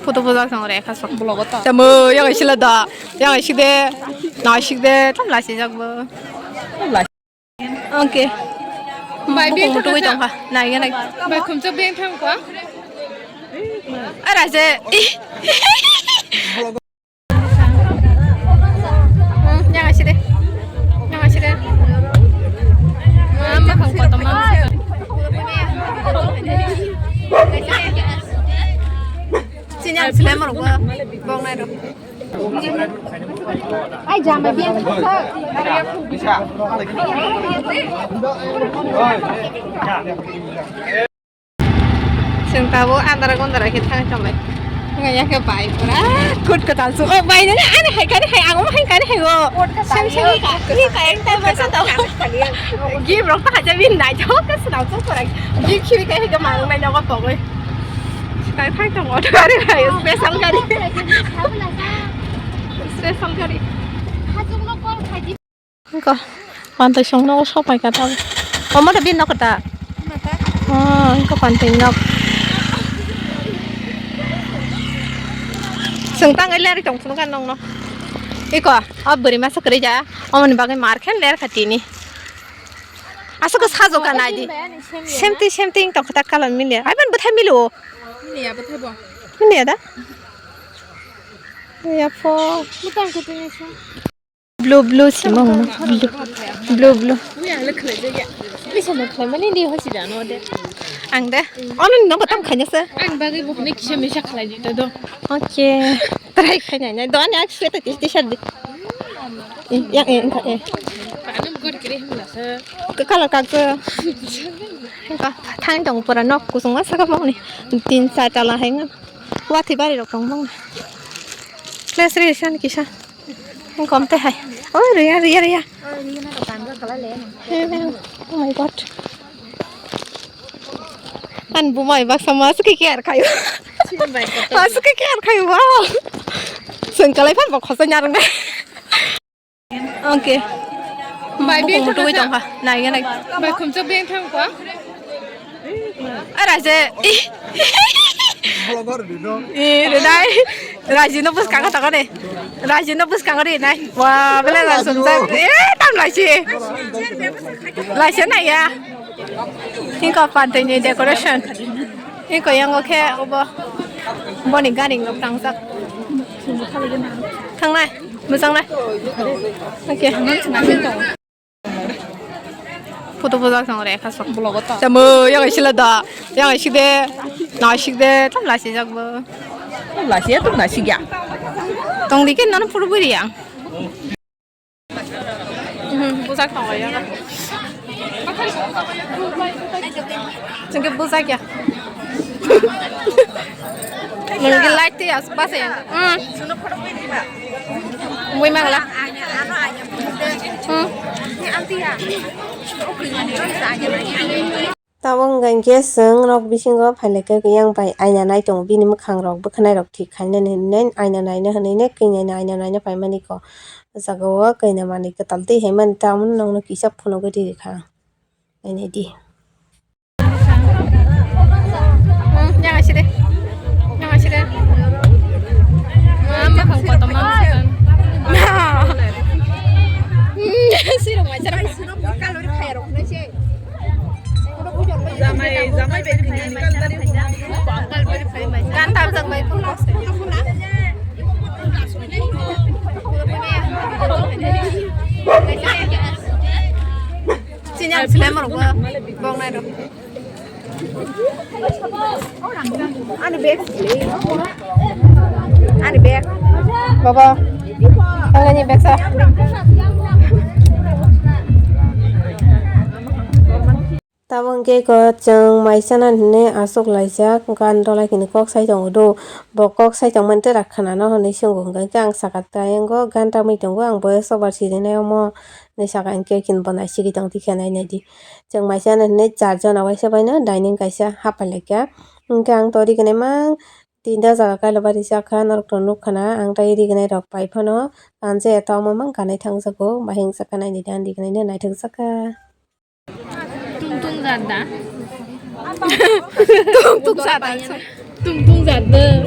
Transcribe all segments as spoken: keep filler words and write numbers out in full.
Photo bujak tong re kha sok. Vlog o to. Tamo yang sila da. Yang sik de. Na sik de. Tam la sijak bo. Okay. Bai beng tong kha. Nai ga nai. Bai khumchok beng thang kha. Ara je. Yang aside. Yang aside. Mama kang koto mama. Sini ang sile morok bong nai ro. Ai jama biang. Chwng tabuk andara gondara khe thang tongbai. Wngya khe bai pura kut kwtal su. O bai nani ani hai kani hai ang hai kani hai o. Sam sam ka ni ka ek ta masa ta. Gi bro pa haja bin nai to ka sna to pura. Gi khiri kai ga mang nai no ko pogoi. Kai thang tong o gari hai special gari. Special gari. Ko, pantai song nogo sopai ka tabo. Omo to bin nok ta. Oh, ko pantai nok. Sengtang ele ari tong phunu kan nong no. Iko, a beri masa kere ja. Omo ni bagai mar khen ler khatini. Asa ko sajo ka nai di. Semti semti tong kata kalam milia. Ai ban bethai milo. Milia bethai bo. Milia da. Ya po. Mutang kutini sa. Blue, blue si mo hwngo. Blue, blue, blue. Ui, ang le khlai jaya. Ui, sama khlai mani di hosi da no de. Ang de. Ono ni nogo tam khaina se. Ang bagwi bo hwnwi kisa misa khlai di to do. Okay. Try khai nai nai. Do ani ak sweater ti, t-shirt di. Eh, yang eh, engka eh. Paano mo kiri himla sa. Ke color kak se. Engka thang tong pura nok kusung ma saka moni. Tin sa tala hai nga. Wathi bari rok tong mong. Class re san kisa. Kom te hai. Oh, Ria, Ria, Ria. Oh my God. An bumai baksa ma suki care khayo. Ma suki care khayo, wow. Sengkalai phan bok khosa nyarung na. Okay. Bai beng tong kha. Nai ga nai. Bai khumchok beng thang kha. Ara je. Eh, re dai. Raji no bus kang ta kare. Raji no bus kang re nai. Wa, bela la sum sa. Eh, tam lai si. Lai si nai ya. Hingko pantai ni decoration. Hingko yango khe obo. Boni gari no tangjak. Thangnai. Mujang nai. Okay. Photo bujak tong re kha sok. Vlog o to. Tamo yang sila da. Yang sik de. Na sik de. Tam la sijak bo. Tam la sijak, tam la sijak. Tong di ke nana photo bui yang. Hmm, bujak tong ya. Chengke bujak ya. Nunggi light ti as pas ya. Hmm. Bui mangla. Hmm. Tabuk wngkha hinkhe chwng rok bisingo phailaikhai yang bai aina nai tongo, bini mwkhang rok bwkhanai rok thik khainani hinwi aina naina hinwi kwnwi aina naina paimani kok. O jaga o kwnwi manwi kwtal twi hai mani, tamoni nokno kisa phunugwi rikha. Nainai di. Hmm, yang aside. Yang aside. Mama kang koto mama. Hmm, sirong mai sirong. Jamai, jamai bai kini kal dari. Kan tabjak bai pun kok. Sini ang sila morok ba bong nai rok. Ani bag. Ani bag. Baba. Tangani bag sa. Tabuk hwnkhe kok chwng mai chana hinwi aswk laijak, gan rwlai hwnwi kok sai tongo do. Bo kok sai tongmani twrak khwnano hwnwi swngo, hwnkhe ang sakha ta ayang o gan tamwi tongo, ang boyos obar sirinai omo hinwi sakha, hwnkhe bo naisigwi tong tikhe nainai di. Chwng mai chana hinwi charjon o waisa baino dining kaisa hapai laikha, hwnkhe ang to rignai mang tinta jaga kailabari chakha norok to nukha na, ang tai rignai rok pai phano kanjaya ta omo mang kanwi thangjago, bahai wngjakha nainai di ang rignai no naithok jakha. Tung tung jat da. Tung tung jat da. Tung tung jat da.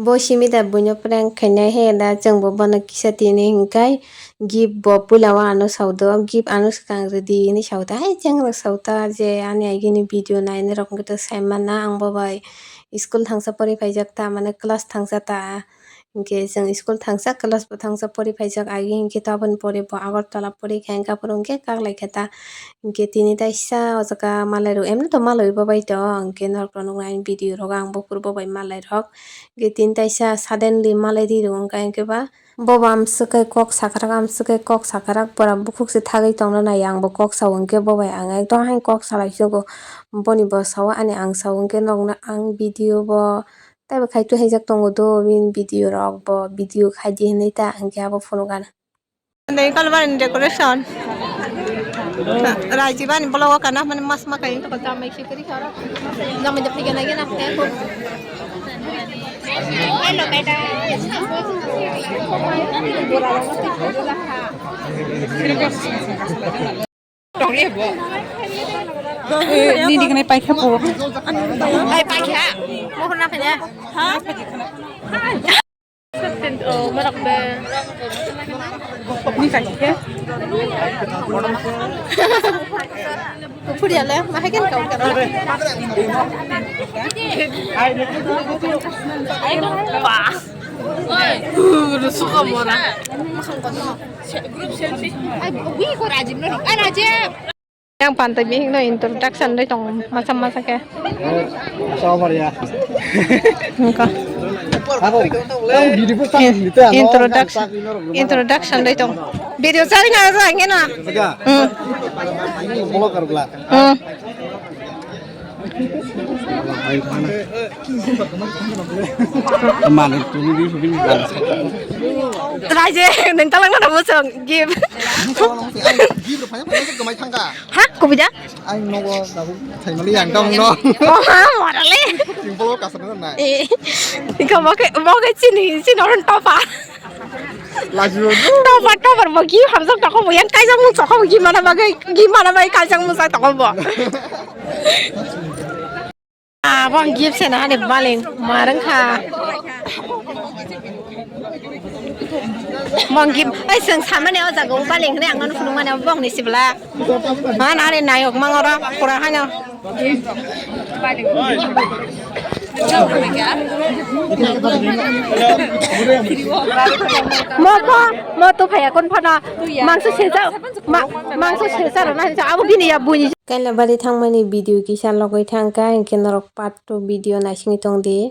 Bo simi da buino prank khainai he da chwngbo bono kisa tini hinkai gift bo puila o ano saudo gift ano swkang rwdi hinwi sauda hai chwng rok sauda je ani agini video nainai rok hwnkhe to saimana ang bo bai school thangsa pori phaijak ta mane class thangsa ta. Hinkhe chwng school thangsa, class bo thangsa pori phaijak agi, hinkhe to aboni pore bo Agartala pori kha, hinkhe aphuru hinkhe kak lai kha ta. Hinkhe tini taisa o jaga malai rok, emni to malai bo bai tong, hinkhe norok rok nuknai ani video rogo ang buphuru bo bai malai rok. Hinkhe tini taisa suddenly malai ri rok wngkha, hinkhe ba bo bo amswk khe kok sakharak, amswk khe kok sakharak, pura bukhuk se thagwi tongna nai ang bo kok sao, hinkhe bo bai ang ekdom haino kok salai sugo. Boni bo sao ani ang sao, hinkhe norokno ang video bo. Tei bo khai twi haijak tongo do bini video rok bo video khai di hinwi ta hinkhe abo phunukgana. Tei kalbani decoration. Raji bani vlog o kana mani mas ma kai to jamai si kari khara. Jamai japri gana gana te ko. Nini gwnai paikha bo. Ai paikha. Mohor na phanya. Ha? Oh, marak be. Ni kai khe. Phuria le, ma hai ken kau kara. Ba. Oi. Rusuka mora. Group selfie. Ai, wi ko Rajib no. Ai, Rajib. Yang pantai bihik no introduction doi tong masa masa ke. Sabar ya. Engka. Abo. Ang video pun tak gitu ya. Introduction. Introduction doi tong. Video cari na sa ngena. Saja. Hmm. Ini vlogger bela. Hmm. Mano tumi di sini. Raje, neng talang na musong give. Give ro phanya phanya gamai thangka. Ha, kubida? Ang nogo dabu thaimali yang dong no. Oh, ha, morale. Simple ka sana na. Eh, ika moke moke chini chini orang topa. Laju. Topa topa mo give hamjak toko mo yang kaisa mo toko mo give mana bagai give mana bagai kaisa mo sa toko mo. Ah, bong gift sena hade baling marang kha. Bong gift, ai, seng samane o jaga o baling hne ang nang phunuk mane bong ni sibla. Ha, nare nayok mangora pura hano. Mo pho, mo to phaya kon phana. Mangso sesa, ma-, mangso sesa rona, abo bini ya buni. Kailabari thangmani video kisa logoi thangkha, hinkhe norok part two video naisingwi tongdi.